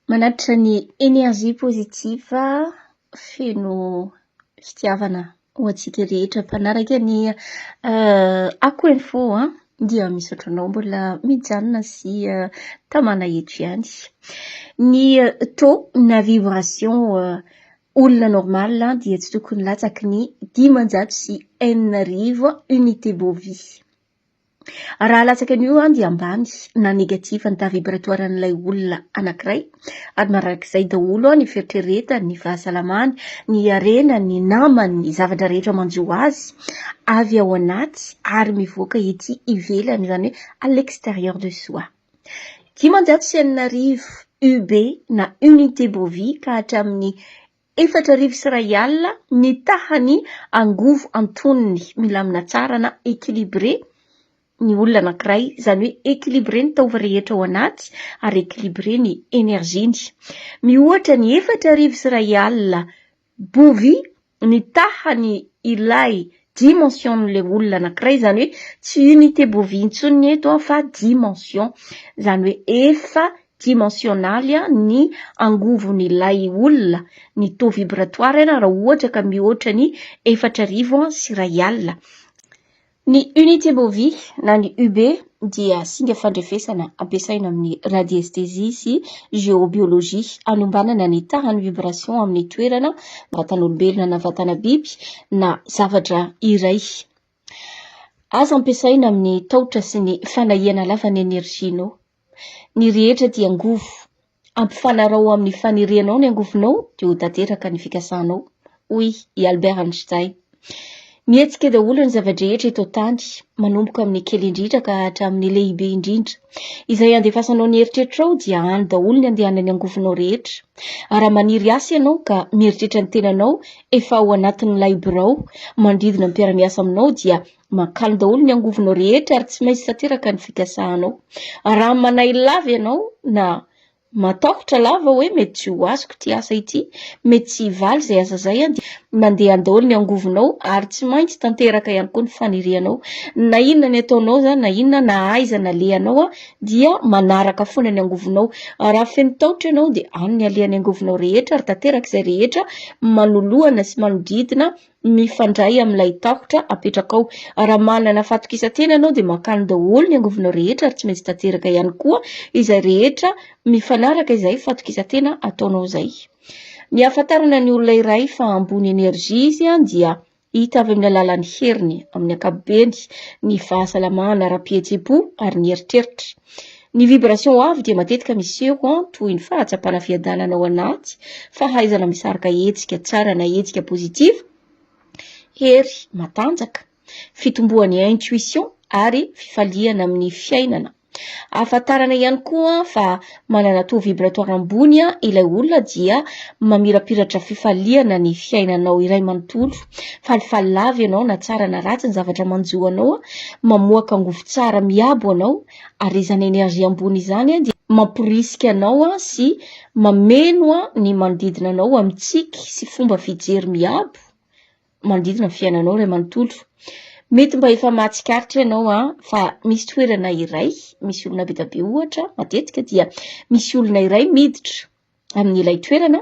Manatitra ny énergie positive feno fitiavana ho antsika rehetra mpanaraka ny Ako Info dia misaotra anao mbola mijanona sy tamana eto ihany. Ny taux na vibration olona normal dia tsy tokony latsaky ny 65 unité Bovi. Raha latsaka an'io dia ambany na négatif ny taux vibratoire an'ilay olona anankiray ary marak'izay daholo ny fieritreretany, ny fahasalamany, ny harena, ny namany, ny zavatra rehetra manjo azy avy ao anaty ary mivoaka ety ivelany, izany hoe à l'extérieur de soi. 6500 UB na unité Bovi ka hatramin'ny 4001 ny tahany angovo antonony milamina tsara na équilibré ny olona anankiray, izany hoe équilibré ny taova rehetra ao anaty ary équilibré ny énergie-ny. Mihoatra ny 4001 Bovi ny tahany ilay dimension-n'ilay olona anankiray, izany hoe tsy unité Bovi intsony ny eto fa dimension, izany hoe efa dimensionnaly ny angovon'ilay olona, ny taux vibratoire raha ohatra ka mihoatra ny 4001. Ny unité Bovi na ny UB dia singa fandrefesana ampiasaina amin'ny radiesthésie sy géobiologie hanombanana ny tahan'ny vibration amin'ny toerana vatan'olombelona na vatana biby na zavatra iray. Azo ampiasaina amin'ny tahotra sy ny fanahiana lava ny énergie-nao. Ny rehetra dia angovo. Ampifanarao amin'ny fanirianao ny angovonao dia ho tanteraka ny fikasanao, hoy i Albert Einstein. Mihetsika daholo ny zava-drehetra eto an-tany, manomboka amin'ny kely indrindra ka hatramin'ny lehibe indrindra. Izay andefasanao ny eritreritrao dia any daholo ny andehanan'ny angovonao rehetra. Raha maniry asa ianao ka mieritreritra ny tenanao efa ao anatin'ilay birao manodidina ny mpiara-miasa aminao dia mankany daholo ny angovonao rehetra ary tsy maintsy tanteraka ny fikasanao. Raha manahy lava ianao na matahotra lava hoe mety tsy ho azoko ity asa ity, mety tsy hivaly izay asa izay, dia mandeha daholo ny angovonao ary tsy maintsy tanteraka ihany koa ny fanirianao. Na inona ny ataonao izany, na inona na aiza na alehanao dia manaraka foana ny angovonao. Raha feno tahotra ianao dia any ny alehan'ny angovonao rehetra ary tanteraka izay rehetra manoloana sy manodidina mifandray amin'ilay tahotra apetrakao. Raha manana fahatokisan-tena ianao dia mankany daholo ny angovonao rehetra ary tsy maintsy tanteraka ihany koa izay rehetra mifanaraka izay fahatokisan-tena ataonao izay. Ny ahafantarana ny olona iray fa ambony énergie izy dia hita avy amin'ny alalan'ny heriny amin'ny ankapobeny, ny fahasalamana ara-pihetseham-po ary ny eritreritra. Ny vibration avo dia matetika miseho toy ny fahatsapana fiadanana ao anaty, fahaizana misarika hetsika tsara na hetsika positif, hery matanjaka, fitomboan'ny intuition ary fifaliana amin'ny fiainana. Ahafantarana ihany koa fa manana taux vibratoire ambony ilay olona dia mamirapiratra fifaliana ny fiainanao iray manontolo. Falifaly lava ianao na tsara na ratsy ny zavatra manjo anao, mamoaka angovo tsara miabo anao ary izany énergie ambony izany dia mamporisika anao sy mameno ny manodidina anao amin'ny tsiky sy fomba fijery miabo manodidina ny fiainanao iray manontolo. Mety mba efa mahatsikaritra ianao fa misy toerana iray misy olona be dia be ohatra matetika dia misy olona iray miditra amin'ilay toerana,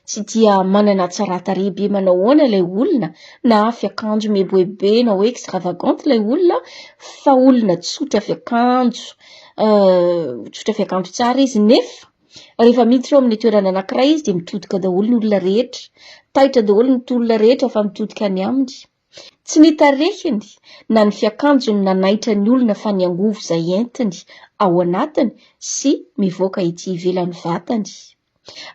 tsy dia manana hatsaran-tarehy be manao ahoana ilay olona na fiakanjo mieboebo be na hoe extravagante ilay olona fa olona tsotra fiakanjo, tsotra fiakanjo tsara izy nefa rehefa miditra ao amin'ny toerana anankiray izy dia mitodika daholo ny olona rehetra, taitra daholo ny olona rehetra fa mitodika any aminy. Tsy ny tarehiny na ny fiakanjony nanaitra ny olona fa ny angovo izay entiny ao anatiny sy mivoaka ety ivelan'ny vatany.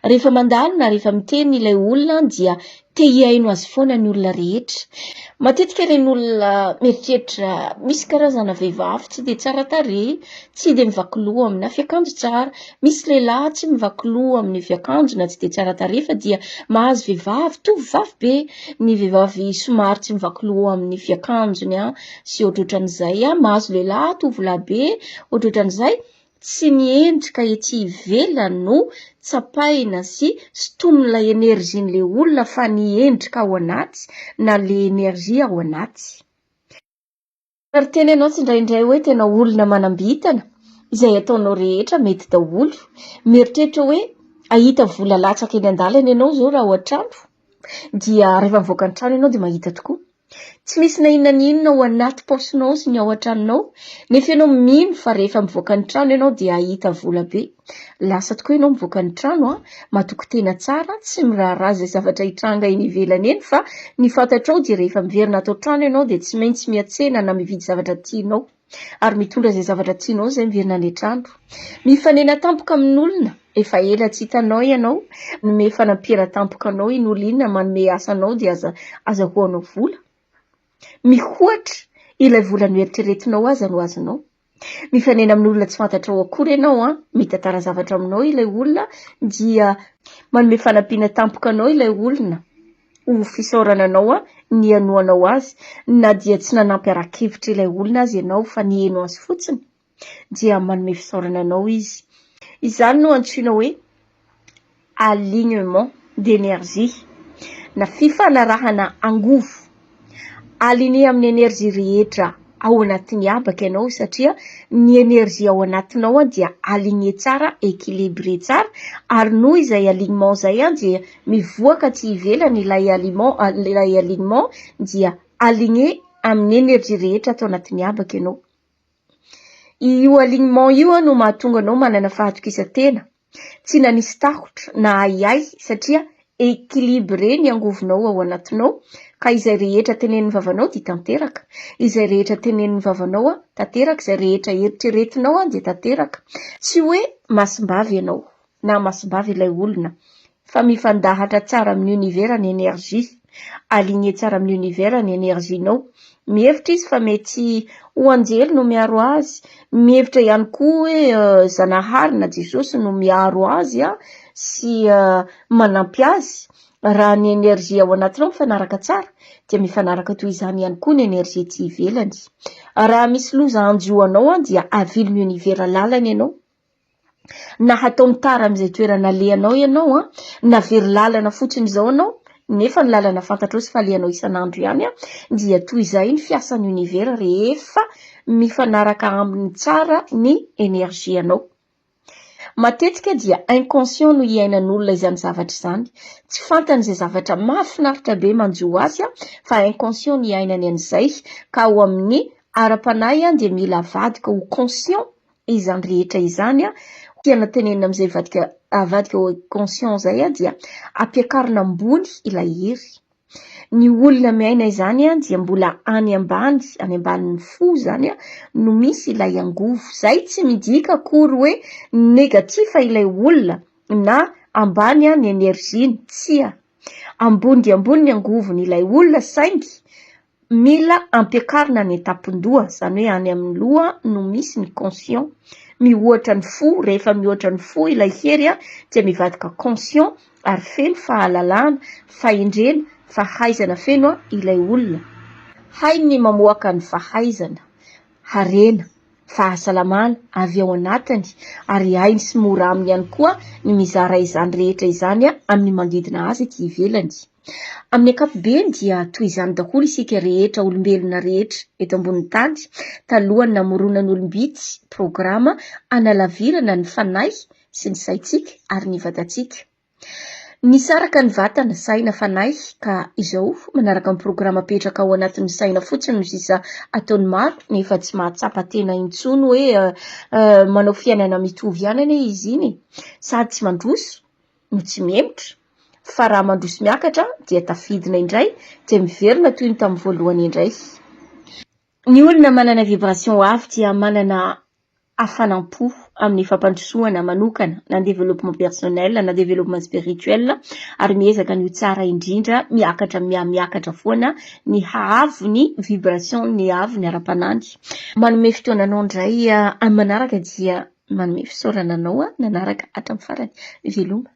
Rehefa mandalo na rehefa miteny ilay olona dia te hihaino azy foana ny olona rehetra. Matetika ireny olona mieritreritra misy karazana vehivavy tsy dia tsara tarehy, tsy dia mivaky loha amina fiakanjo tsara, misy lehilahy tsy mivaky loha amin'ny fiakanjo na tsy dia tsara tarehy fa dia mahazo vehivavy tovovavy be, ny vehivavy somary tsy mivaky loha amin'ny fiakanjony sy ohatrohatran'izay, mahazo lehilahy tovolahy be ohatrohatran'izay. Tsy ny endrika ety ivelany no tsapaina sy sintomin'ilay énergie-n'ilay olona fa ny endrika ao anaty na ilay énergie ao anaty. Ary tena ianao tsindraindray hoe tena olona manam-bintana, izay ataonao rehetra mety daholo. Mieritreritra hoe. Hahita vola latsaka eny an-dalana ianao izao raha ao an-trano, dia rehefa mivoaka ny trano ianao dia mahita tokoa. Tsy misy na inona na inona ao anaty paosinao sy ny ao an-tranonao, nefa ianao mino fa rehefa mivoaka ny trano ianao dia hahita vola be. Lasa tokoa ianao mivoaka ny trano an, matoky tena tsara, tsy miraharaha izay zavatra hitranga eny ivelany eny fa ny fantatrao dia rehefa miverina ato an-trano ianao dia tsy maintsy miantsena na mividy zavatra tianao. Ary mitondra izay zavatra tianao izay miverina any an-trano. Mifanena tampoka amin'olona efa ela tsy hitanao ianao, manome fanampiana tampoka anao iny olona iny na manome asa anao dia aza azahoanao vola. Mihoatra ilay vola noeritreretinao aza no azonao. Mifanena amin'olona tsy fantatrao akory ianao an, mitantara zavatra aminao ilay olona dia manome fanampiana tampoka anao ilay olona ho fisaorana anao nihanoanao azy na dia tsy nanampy ara-kevitra ilay olona aza ianao fa niheno azy fotsiny dia manome fisaorana anao izy. Izany no antsoina hoe alignement d'énergie na fifanarahana angovo. Aligné amin'ny énergie rehetra ao anatin'ny habaka ianao satria ny énergie ao anatinao dia aligné tsara, équilibré tsara ary noho izay alignement izay dia mivoaka aty ivelany ilay aliment ilay alignement dia aligné amin'ny énergie rehetra ato anatin'ny habaka ianao. Io alignement io no mahatonga anao manana fahatokisan-tena, tsy nanisy tahotra na ahiahy satria équilibré ny angovonao ao anatinao ka izay rehetra tenenin'ny vavanao dia tanteraka, izay rehetra tenenin'ny vavanao tanteraka, izay rehetra eritreretinao dia tanteraka. Tsy hoe masimbavy ianao na masimbavy ilay olona fa mifandahatra tsara amin'ny univers ny énergie, aligné tsara amin'ny univers ny énergie-nao. Mihevitra izy fa mety ho anjely no miaro azy, mihevitra ihany koa hoe Zanahary na Jesosy no miaro azy sy manampy azy. Raha ny énergie ao anatinao mifanaraka tsara dia mifanaraka toy izany ihany koa ny énergie ety ivelany. Raha misy loza hanjo anao dia avilin'ny univers lalana ianao. Na hataony tara amin'izay toerana alehanao ianao an, na very lalana fotsiny izao ianao, nefa ny lalana fantatrao sy falehanao isan'andro ihany an, dia toy izay ny fiasan'ny univers rehefa mifanaraka aminy tsara ny énergie anao. Matetika dia inconscient no iainan'olona izany zavatra izany, tsy fantany izay zavatra mahafinaritra be manjo azy an, fa inconscient ny iainany an'izay, ka ao amin'ny ara-panahy dia mila avadika ho conscient Izany rehetra izany, tiana tenenina amin'izay vadika avadika ho conscient izay dia ampiakarina ambony ilay hery. Ny olona miaina izany dia mbola any ambany, any ambanin'ny fo izany no misy ilay angovo. Izay tsy midika akory hoe négatif ilay olona na ambany ny énergie-ny, tsia. Ambony dia ambony ny angovon'ilay olona saingy Mila ampiakarina any an-tampon-doha, izany hoe any amin'ny loha no misy ny conscient. Mihoatra ny fo, rehefa mihoatra ny fo ilay hery dia mivadika conscient ary feno fahalalana, fahendrena, fahaizana feno ilay olona. Hainy ny mamoaka ny fahaizana, harena, fahasalamana avy ao anatiny ary hainy sy mora aminy ihany koa ny mizara izany rehetra izany amin'ny manodidina azy ety ivelany. Amin'ny ankapobeny dia toy izany daholo isika rehetra olombelona rehetra eto ambonin'ny tany talohan'ny namoronan'olom-bitsy programa hanalavirana ny fanahy sy ny saintsika ary ny vatantsika. Nisaraka ny vatana, saina, fanahy ka izao manaraka ny programa apetraka ao anatin'ny saina fotsiny no sisa ataon'ny maro nefa tsy mahatsapa tena intsony hoe manao fiainana mitovy ihany anie izy iny e! Sady tsy mandroso no tsy mihemotra. Fa raha mandroso miakatra dia tafidina indray dia miverina toy ny tamin'ny voalohany indray. Ny olona manana vibration avo dia manana hafanam-po amin'ny fampandrosoana manokana na développement personnel na développement spirituel ary miezaka ny ho tsara indrindra, miakatra mihamiakatra foana ny haavon'ny vibration ny haavon'ny ara-panahiny. Manome fotoana anao indray amin'ny manaraka dia manome fisaorana anao nanaraka hatramin'ny farany. Veloma.